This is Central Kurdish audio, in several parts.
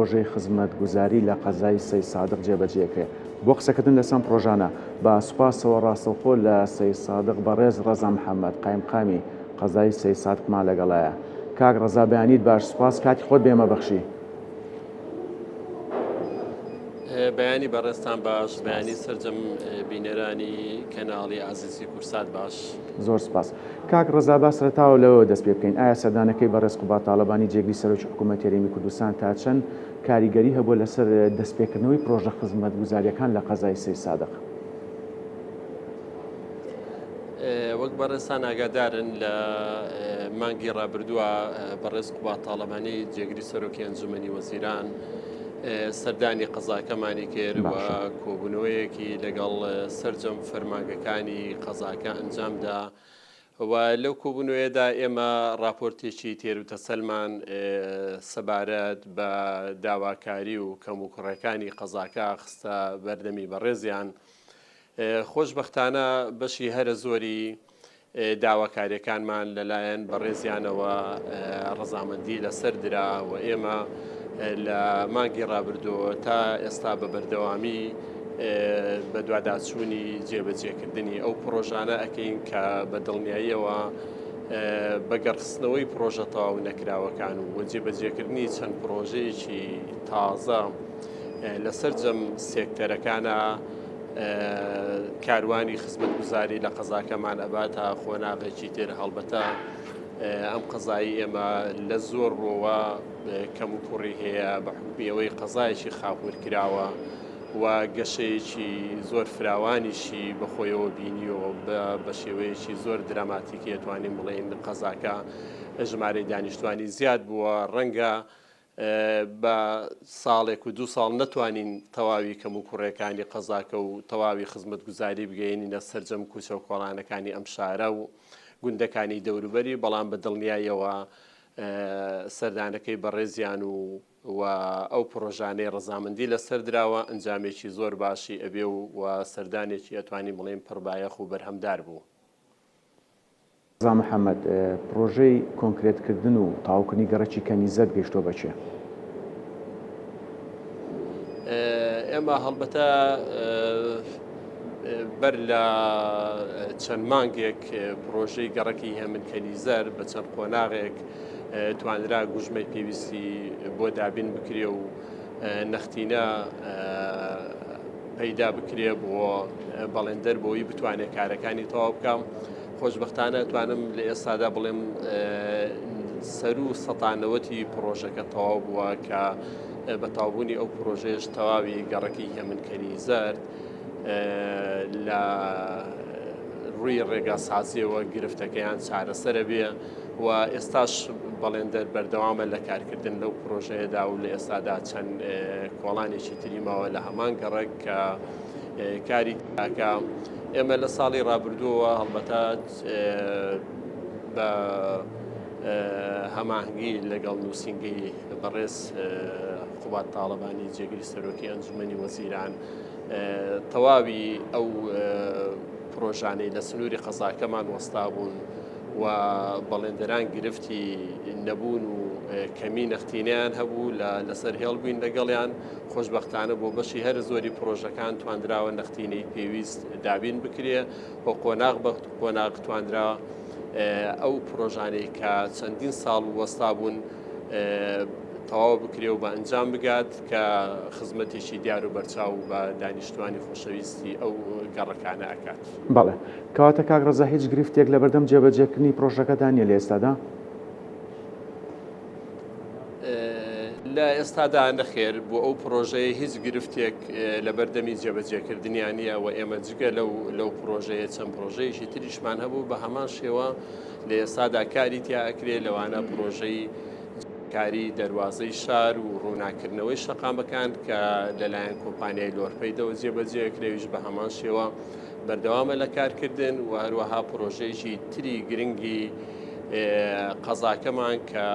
پرۆژەی خزمەتگوزاری لە قەزای سەیدسادق جێبەجێکرێ. بۆ قسەکردن لەسەر ئەم پرۆژانە بە سوپاسەوە ڕاستەوخۆ لە سەیدسادق بەڕێز ڕەزا محەمەد قایمقامی قەزای سەیدسادقمان لەگەڵایە. کاک ڕەزا بەیانیت باش سوپاس کاتی خۆت بێمە بەخشی. بەیانی بەڕێزتان باش بەیانی سەرجەم بینەرانی کەناڵی ئازیزی کورسات باش. زۆر سپاس. کاک ڕەزا با سەرەتاوە لەوەوە دەست پێ بکەین ئایا سەردانەکەی بەڕێز قوباد تاڵەبانی جێگری سەرۆکی حکوومەتی هەرێمی کوردستان تا چەند کاریگەری هەبووە لەسەر دەستپێکردنەوەی پرۆژە خزمەتگوزارییەکان لە قەزای سەیدسادق؟ وەک بەڕێزتان ئاگادارن لە مانگی ڕابردووە بەڕێز قوباد تاڵەبانی جێگری سەرۆکی ئەنجومەنی وەزیران سەردانی قەزاکەمانی کرد و کۆبوونەوەیەکی لەگەڵ سەرجەم فەرمانگەکانی قەزاکە ئەنجامدا و لەو کۆبوونەوەیەدا ئێمە ڕاپۆرتێکی تێروتەسەلمان سەبارەت بە داواکاری و کەموکوڕیەکانی قەزاکە خستە بەردەمی بەڕێزیان. خۆشبەختانە بەشی هەرە زۆری داواکاریەکانمان لەلایەن بەڕێزیانەوە ڕەزامەندی لەسەر درا و ئێمە لە مانگی ڕابردووە تا ئێستا بە بەردەوامی بەدواداچوونی جێبەجێکردنی ئەو پڕۆژانە ئەکەین کە بە دڵنیاییەوە بە گەڕخستنەوەی پڕۆژە تەواو نەکراوەکان و جێبەجێکردنی چەند پڕۆژەیەکی تازە لە سەرجەم سێکتەرەکانە کاروانی خزمەتگوزاری لە قەزاکەمان ئەباتە قۆناغێکی تر هەڵبەتە ئەم قەزایی ئێمە لە زۆر ڕۆوە کەم و کوڕی هەیە بە حکومی ئەوەی قەزایەکی خاپور کراوە و گەشەیەکی زۆر فراوانیشی بەخۆیەوە بینیەوە بە شێوەیەکی زۆر دراماتیکی ئەتوانین بڵێین قەزاکە ژمارەی دانیشتوانی زیاد بووە ڕەنگە بە ساڵێک و دوو ساڵ نەتوانین تەواوی کەموکوڕیەکانی قەزاکە و تەواوی خزمەتگوزاری بگەیەنینە سەرجەم کوچە و کۆڵانەکانی ئەم شارە و گوندەکانی دەوروبەری، بەڵام بە دڵنیاییەوە سەردانەکەی بەڕێزیان و و ئەو پڕۆژانەی ڕەزامەندی لەسەر دراوە ئەنجامێکی زۆر باشی ئەبێ و و سەردانێکی ئەتوانین بڵێین پڕبایەخ و بەرهەمدار بوو. ڕەزا محەمەد، پڕۆژەی کۆنکرێتکردن و تەواوکردنی گەڕەکی کەنیزەت گەیشتووە بە کوێ؟ ئێمە هەڵبەتە بەر لە چەند مانگێک پڕۆژەی گەڕەکی هێمن کەنیزەر بە چەند قۆناغێک توانرا گوژمەی پێویستی بۆ دابین بکرێ و نەختینە پەیدا بکرێ بۆ بەڵێندەر بۆی بتوانێت کارەکانی تەواو بکە. خۆشبەختانە توانم لە ئێستادا بڵێم سەروو سەتانەوەتی پڕۆژەکە تەواو بووە کە بە تەواوبوونی ئەو پڕۆژەیەش تەواوی گەڕەکی هێمن کەنی زەرد لە ڕووی ڕێگاسازیەوە گرفتەکەیان چارەسەرە بێ و ئێستاش بەڵێندەر بەردەوامە لە کارکردن لەو پرۆژەیەدا و لە ئێستادا چەند کۆڵانێکی تری ماوە لە هەمان گەڕەک کە کاری تاکە ئێمە لە ساڵی ڕابردووەوە هەڵبەتە بە هەماهەنگی لەگەڵ نووسینگەی بەڕێز قوباد تاڵەبانی جێگری سەرۆکی ئەنجومەنی وەزیران تەواوی ئەو پرۆژانەی لە سنووری قەزاکەمان وەستا بوون و بەڵێندەران گرفتی نەبوون و کەمی نەختینەیان هەبوو لەسەر هێڵ بووین لەگەڵیان خۆشبەختانە بۆ بەشی هەرە زۆری پڕۆژەکان تواندراوە نەختینەی پێویست دابین بکرێ و قۆناغ بە قۆناغ توانرا ئەو پڕۆژانەی کە چەندین ساڵ وەستا بوون تەواو بکرێ و بە ئەنجام بگات کە خزمەتێکی دیار و بەرچاو بە دانیشتوانی خۆشەویستی ئەو گەڕەکانە ئەکات. بەڵێ. کەواتە کاک ڕەزا هیچ گرفتێک لەبەردەم جێبەجێکردنی پڕۆژەکەدا نییە لە ئێستادا؟ لە ئێستادا نەخێر بۆ ئەو پرۆژەیە هیچ گرفتێک لەبەردەمی جێبەجێکردنیان نییە و ئێمە جگە لەو لەو پرۆژەیە چەند پرۆژەیەکی تریشمان هەبوو بە هەمان شێوە لە ئێستادا کاری تیا ئەکرێ لەوانە پرۆژەی کاری دەروازەی شار و ڕووناکردنەوەی شەقامەکان کە لەلایەن کۆمپانیای لۆرپەیدەوە جێبەجێ کرێویش بە هەمان شێوە بەردەوامە لە کارکردن و هەروەها پرۆژەیەکی تری گرنگی قەزاکەمان کە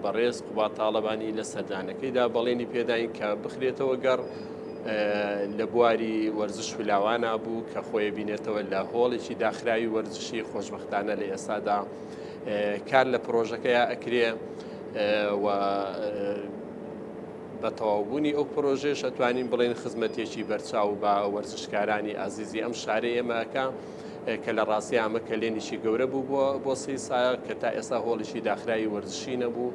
بەڕێز قوباد تاڵەبانی لە سەردانەکەیدا بەڵێنی پێداین کە بخرێتەوە گەڕ لە بواری وەرزش و لاوانە بوو کە خۆی بینێتەوە لە هۆڵێکی داخراوی وەرزشی خۆشببختانە لە ئێستادا کار لە پرۆژەکەیا ئەکرێ و. بە تەواوبوونی ئەو پرۆژەیەش ئەتوانین بڵێین خزمەتێکی بەرچاو بە وەرزشکارانی ئازیزی ئەم شارەی ئێمە ئەکا کە لە ڕاستیا ئەمە کەلێنێکی گەورە بوو بۆ بۆ سەیدسایەق کە تا ئێستا هۆڵێکی داخراوی وەرزشی نەبوو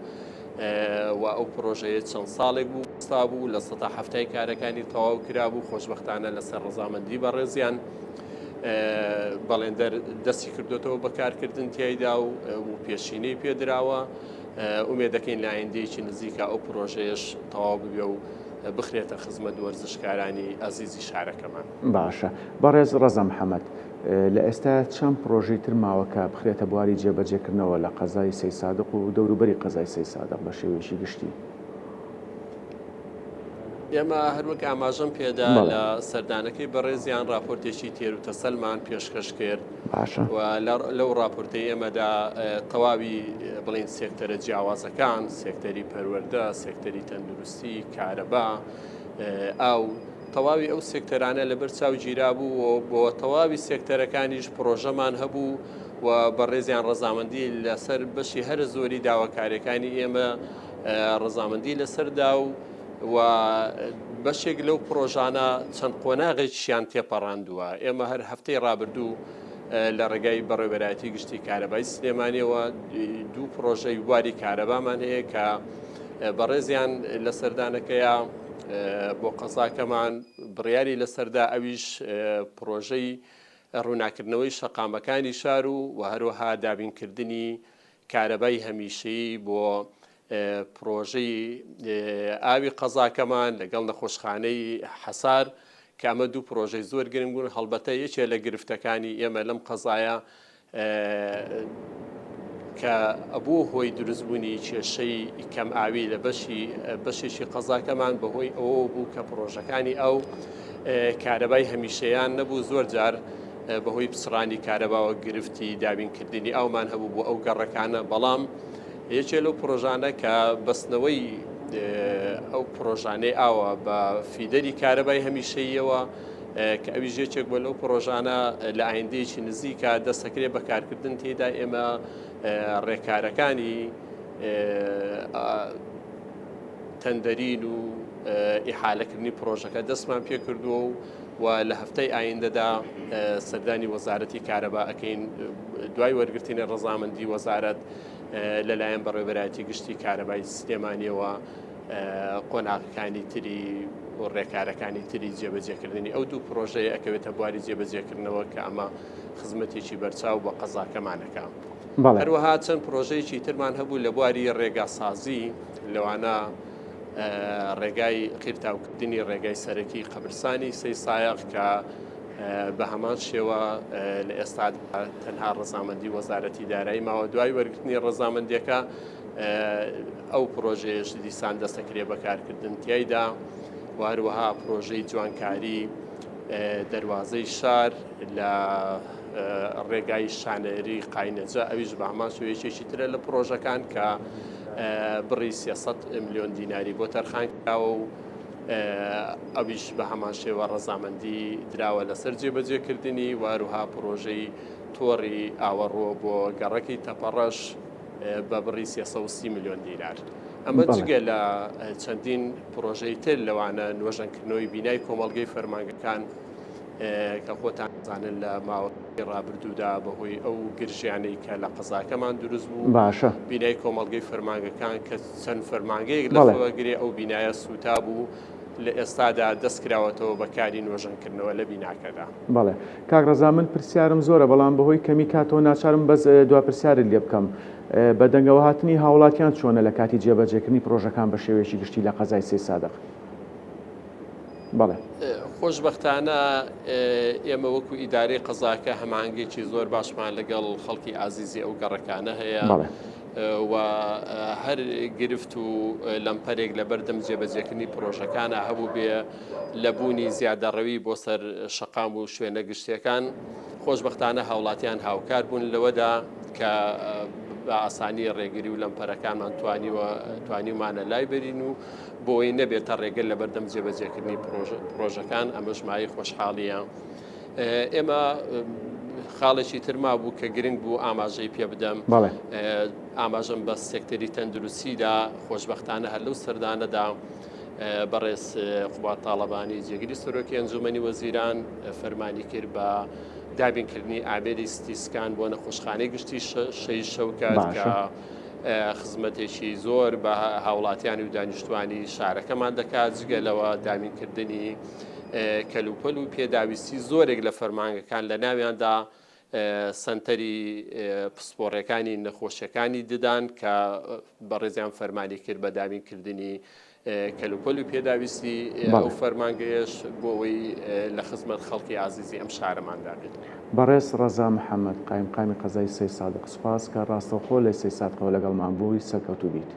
و ئەو پرۆژەیە چەند ساڵێک بوو وەستا بوو 70% کارەکانی تەواو کرابوو خۆشبەختانە لەسەر ڕەزامەندی بەڕێزیان بەڵێندەر دەستی کردوێتەوە بە کارکردن تیایدا و و پێشینەی پێدراوە ئومێد دەکەین لە ئایندەیەکی نزیکا ئەو پرۆژەیەش تەواو ببێ و بخرێتە خزمەت وەرزشکارانی ئازیزی شارەکەمان. باشە بەڕێز ڕەزا محەمەد، لە ئێستایا چەند پڕۆژەی تر ماوە کە بخرێتە بواری جێبەجێکردنەوە لە قەزای سەیدسادق و دەوروبەری قەزای سەیدسادق بە شێوەیەکی گشتی؟ ئێمە هەروەک ئاماژەم پێدا لە سەردانەکەی بەڕێزیان راپۆرتێکی تێر و تەسەلمان پێشکەش کرد باشە و لەو راپۆرتەی ئێمەدا تەواوی بڵین سێکتەرە جیاوازەکان سێکتەری پەروەردە سێکتەری تەندروستی کارەبا ئاو تەواوی ئەو سێکتەرانە لەبەر چاو گیرابوو و بۆ تەواوی سێکتەرەکانیش پرۆژەمان هەبوو و بەڕێزیان ڕەزامەندی لەسەر بەشی هەرە زۆری داواکاریەکانی ئێمە ڕەزامەندی لەسەر دا و و بەشێک لەو پڕۆژانە چەند قۆناغێکیشیان تێپەڕاندووە. ئێمە هەر هەفتەی ڕابردوو لە ڕێگای بەڕێوەبەرایەتی گشتی کارەبای سلێمانیەوە دوو پڕۆژەی بواری کارەبامان هەیە کە بەڕێزیان لە سەردانەکەیا بۆ قەزاکەمان بڕیاری لەسەردا ئەویش پڕۆژەی ڕووناکردنەوەی شەقامەکانی شار و و هەروەها دابینکردنی کارەبای هەمیشەیی بۆ پڕۆژەی ئاوی قەزاکەمان لەگەڵ نەخۆشخانەی حەسار کە ئەمە دوو پڕۆژەی زۆر گرنگ بوون هەڵبەتە یەکێ لە گرفتەکانی ئێمە لەم قەزایە کە ئەبوو هۆی دروستبوونی کێشەی کەم ئاوی لە بەشی بەشێکی قەزاکەمان بەهۆی ئەوە بوو کە پڕۆژەکانی ئەو کارەبای هەمیشەیان نەبوو زۆر جار بەهۆی پچڕانی کارەباوە گرفتی دابینکردنی ئاومان هەبوو بۆ ئەو گەڕەکانە، بەڵام یەکێ لەو پڕۆژانە کە بەستنەوەی ئەو پڕۆژانەی ئاوە بە feeder ی کارەبای هەمیشەییەوە کە ئەویش یەکێک بۆ لەو پڕۆژانە لە ئایندەیەکی نزیکە دەستەکرێ بە کارکردن تێدا ئێمە ڕێکارەکانی تەندەرین و ئیحالەکردنی پڕۆژەکە دەستمان پێکردووە و و لە هەفتەی ئایندەدا سەردانی وەزارەتی کارەبا ئەکەین دوای وەرگرتنی ڕەزامەندی وەزارەت لەلایەن بەڕێوەبەرایەتی گشتی کارەبای سلێمانیەوە قۆناغەکانی تری و ڕێکارەکانی تری جێبەجێکردنی ئەو دوو پرۆژەیە ئەکەوێتە بواری جێبەجێکردنەوە کە ئەمە خزمەتێکی بەرچاو بە قەزاکەمانەکە. هەروەها چەند پرۆژەیەکی ترمان هەبوو لە بواری ڕێگاسازی لەوانە ڕێگای قیرتاوکردنی ڕێگای سەرەکی قەبرسانی سەیسایەق کە بە هەمان شێوە لە ئێستادا تەنها ڕەزامەندی وەزارەتی دارایی ماوە دوای وەرگرتنی ڕەزامەندیەکە ئەو پرۆژەیەش دیسان دەستەکرێ بەکارکردن تیایدا و هەروەها پرۆژەی جوانکاری دەروازەی شار لە ڕێگای شانەری قاینەجە ئەویش بە هەمان شێوە یەکێکی ترە لە پرۆژەکان کە بڕی 300 ملیۆن دیناری بۆ تەرخان کراوە و ئەویش بە هەمان شێوە ڕەزامەندی دراوە لەسەر جێبەجێکردنی و هەروها پرۆژەی تۆڕی ئاوەڕۆ بۆ گەڕەکی تەپەڕەش بە بڕی 330 ملیۆن دینار. ئەمە جگە لە چەندین پرۆژەی تر لەوانە نۆژەنکردنەوەی بینای کۆمەڵگەی فەرمانگەکان کە خۆتان دەزانن لە ماوەی ڕابردوودا بەهۆی ئەو گرژیانەی کە لە قەزاکەمان دروست بوو باشە بینای کۆمەڵگەی فەرمانگەکان کە چەند فەرمانگەیەک لە خۆگرێ ئەو بینایە سووتا بوو لە ئێستادا دەست کراوەتەوە بە کاری نۆژەنکردنەوە لە بیناکەدا. بەڵێ کاک ڕەزا من پرسیارم زۆرە بەڵام بەهۆی کەمی کاتەوە ناچارم بەس دوا پرسیارت لێ بکەم بە دەنگەوەهاتنی هاوڵاتیان چۆنە لە کاتی جێبەجێکردنی پرۆژەکان بە شێوەیەکی گشتی لە قەزای سەیدسادق؟ بەڵێ. خۆشبەختانە ئێمە وەکو ئیدارەی قەزاکە هەماهەنگیەکی زۆر باشمان لەگەڵ خەڵکی ئازیزی ئەو گەڕەکانە هەیە و هەر گرفت و لەمپەرێک لە بەردەم جێبەجێکردنی پرۆژەکانە هەبوو بێ لە بوونی زیادەڕەوی بۆ سەر شەقام و شوێنە گشتیەکان خۆشبەختانە هاوڵاتیان هاوکار بوون لەوەدا کە بە ئاسانی ڕێگری و لەمپەرەکانمان توانیوە توانیومانە لای بەرین و بۆی نەبێتە ڕێگر لەبەردەم جێبەجێکردنی پڕۆژەکان، ئەمەش مایەی خۆشحاڵییە. ئێمە خاڵێکی تر مابوو کە گرنگ بوو ئاماژەی پێ بدەم، ئاماژەم بە سێکتەری تەندروستیدا، خۆشبەختانە هەر لەو سەردانەدا بەڕێز قوباد تاڵەبانی جێگری سەرۆکی ئەنجومەنی وەزیران فەرمانی کرد بە دابینکردنی ئامێری CT scan بۆ نەخۆشخانەی گشتی شەهید شەوکەت کە خزمەتێکی زۆر بە هاوڵاتیانی و دانیشتوانی شارەکەمان دەکات جگە لەوە دابینکردنی کەلوپەل و پێداویستی زۆرێک لە فەرمانگەکان لە ناویاندا سەنتەری پسپۆڕیەکانی نەخۆشیەکانی ددان کە بەڕێزیان فەرمانی کرد بە دابینکردنی کەلوپەل و پێداویستی ئەو فەرمانگەیەش بۆ ئەوەی لە خزمەت خەڵکی ئازیزی ئەم شارەماندا بێت. بەڕێز ڕەزا محەمەد، قایمقامی قەزای سەیدسادق، سوپاس کە ڕاستەوخۆ لە سەیدسادقەوە لەگەڵمان بووی، سەرکەوتوو بیت.